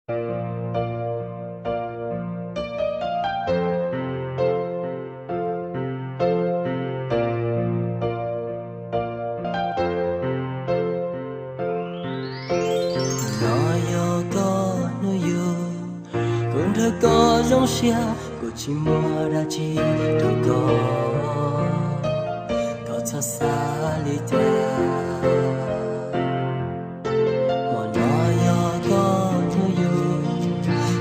No yog koj hnub yug, kuv nrog koj zoo siab, kuv tsis muaj dab tsi rau koj, koj txhob xav li cas. Hmo no yog koj hnub yug,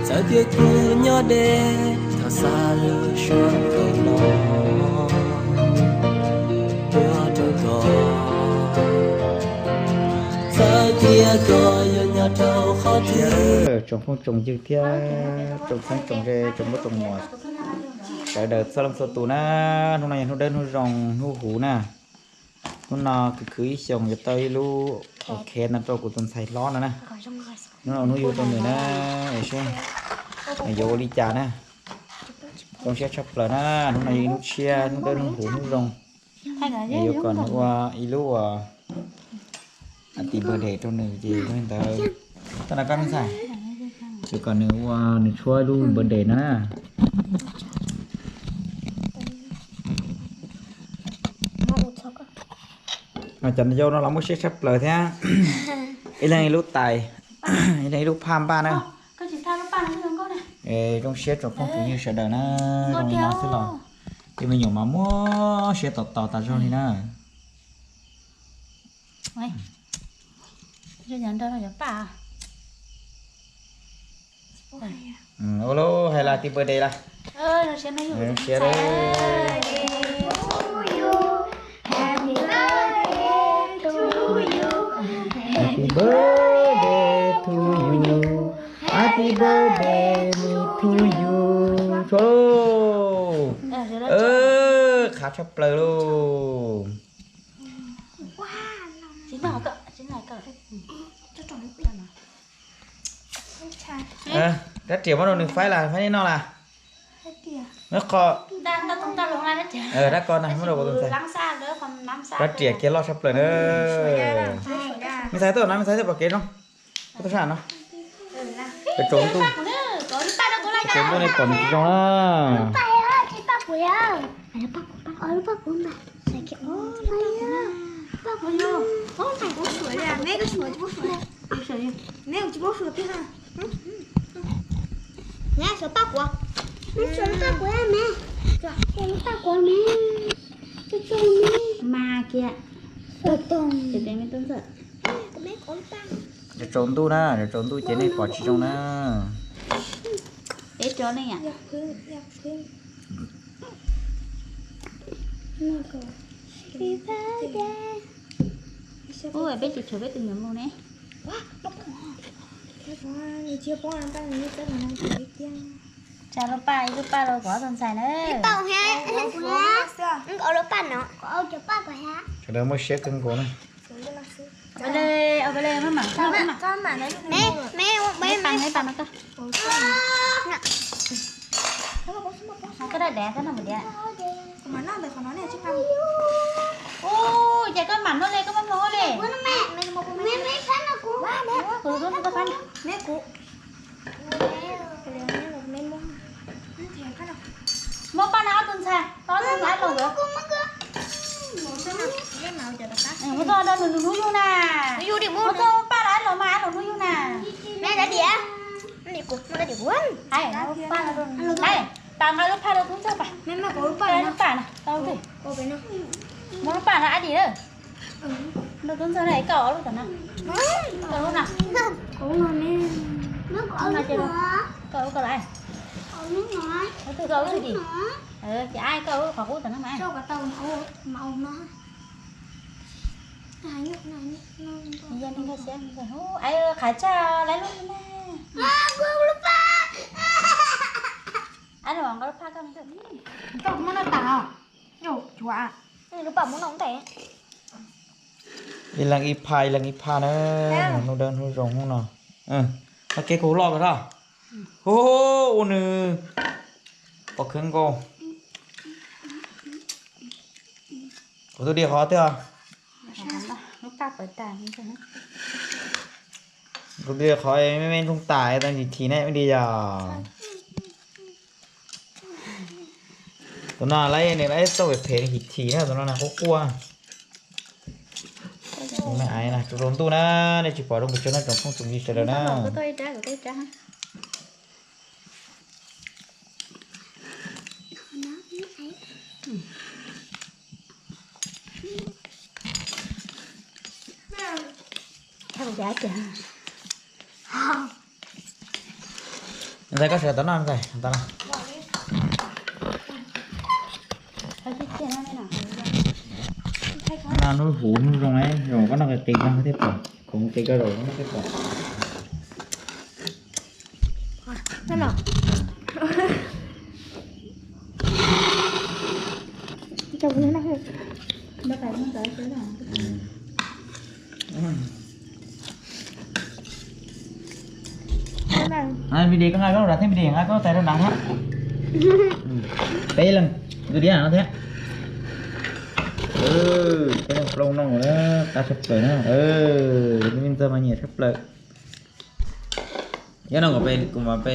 txawm tias kuv nyob deb, thov xa lub suab koj los tuav rau koj. Txawm tias koj yuav nyob rau qhov twg. Tsoom phooj tsoom ywg thiab tsoom txheeb tsoom ze, tsoom muaj tsoom muas, sawv daws txhua leej txhua tus na, hnub no yog hnub dawb hnub zoo hnub huv na. Hnub no khwv khwv ib xyoos yuav tau ib lub, ok, no rau kuv tus ntxhais hlob no na. Hnub no hnub yug rau nws na, es seb nws yuav ua li cas na. Zoo siab tshaj plaws na, hnub no yog ib hnub tshiab, hnub dawb hnub huv hnub zoo. Es yuav kom nws ua ib lub uas happy birthday rau nws ces yog li ntawd, tau na koj me ntxhais, yuav kom nws ua, nws tshuab ib lub birthday no na. Cov yau no los muaj siab tshaj plaws thiab. Ib leeg ib lub tais, ib leeg ib lub phaj npaj na. Zoo siab tsoom phooj tsoom ywg sawv daws na, zoo li no xwb los tej me nyuam mas muaj siab tos tos tas zog li na. Ua lub hais las happy birthday las. Zoo siab. Happy birthday to you. Happy birthday to you. Qhav tshaj plaws lauj. Rab riam muab rau nws faib las, faib noj las. Rab ko na muab rau kuv tus ntxhais. Rab riam kiag loj tshaj plaws na. Me ntxhais tuaj no, me ntxhais tuaj pom kev no. Tuaj sab no. Cov tsaus ntuj, cov tsaus ntuj nej pom nws tsis zoo na. Mas kiag. Cov tsaus ntuj na, cov tsaus ntuj ces nej pom tsis zoo na. Peb tso ne. Ua peb tsis tshuav peb tus niam mus ne. Tsa lub paj, ib lub paj rau kuv tus ntxhais na. Sawv daws muaj siab kawg nkaus na. Ua cas koj mam noj li koj mam mloog li. Muab paj no ob tug ntxhais, ob tug ntxhais los. Muab txoj rau nws hnub yug na. Muab txoj paj rau los mas los hnub yug na. Paj no, paj no, tas nqa lub paj rau tub ntxawg pas. Lub paj no, muab lub paj no ab dim na. Rau tub ntxawg na, koj ob lub tom no. Koj lub na. Koj lub ko lawm. Koj lub ko lawm. Koj lub xwb dim. Ces ab koj lub qhov qub tom no mas. Yog neeg nkag siab, qhav tshaj lawv lub na. Ab, nqa lub paj koj. Koj muab noj tas os. Lub paj muab noj tas. Ib leeg ib phaj, ib leeg ib phaj na. Hnub dawb hnub zoo hnub no. Ua kev khuv loj kawg tho. Hu, ua nws pom khwv nkaus. Kuv tus di qhov twg os? Tus twg qhov me me nroo tas tau yim thim ne, me li yog. Tus no lawv nws lawv txauj phem yim thim na, tus no na quaj quaj. Tus me aiv na, rau rau ntuj na, nej tsis pom rau npus tsaug na tsoom phooj tsoom ywg sawv daws na. Ntxhais, koj sawv tau noj ntxhais, tau noj. No hnub huv hnub zoo na, zoo koj noj qis qis no thiaj pom, khoom qis koj zaum koj noj thiaj pom. Video koj nqa koj rau thiab, video nqa koj tais rau nrad thiab. Peb leeg, nkawd diab no thiab. Peb leeg plooj no na, qab tshaj plaws na. Ntxawg mas nyiam tshaj plaws. Nyob no kuv pe, kuv mam pe.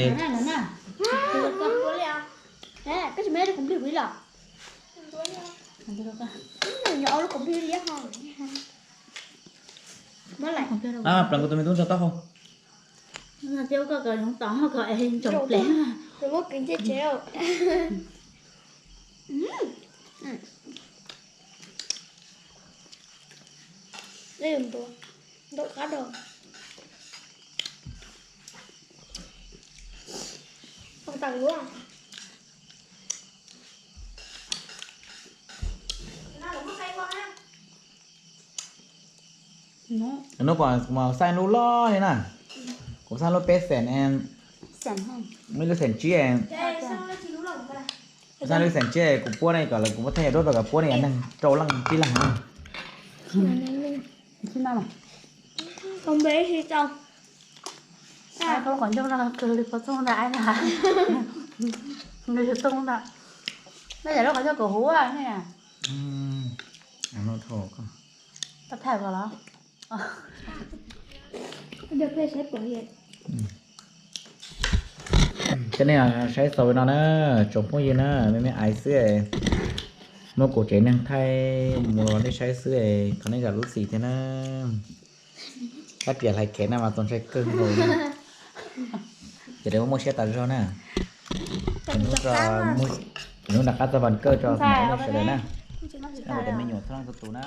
Pleev kuv tus me tub tso taub hau. Koj kom yoov tom koj es ntsoov pleev. Ntau qab dog. Hnub pom kuv mas xaj lub loj li na. Kuv xaj lub peb xees, muaj ib lub xees tsib. Kuv xaj lub xees tsib kuv puab ne, kom lawv kuv muab thej duab rau kom puab ne, yog neeg rau leej tsib leeg na. Qhov ncauj no kawg li puas txooj ntag, nws txooj ntag. Nej yam lub qhov ncauj kaum huv ne. Tau thaij los? Cov nej saib xaus li no na, tsoom phooj ywg na, me me aiv xwb, muab kuv tsev neeg thaij mus rau nej saib xwb, thov nej zam lub txim thiab na. Kab riam hlais khev na mas txaus ntshai kawg nkaus li. Ces muaj muaj siab tas zog na. Hnub rov qab txog vas kawj tso nej sawv daws na. Ua cov me nyuam txhua leej txhua tus na.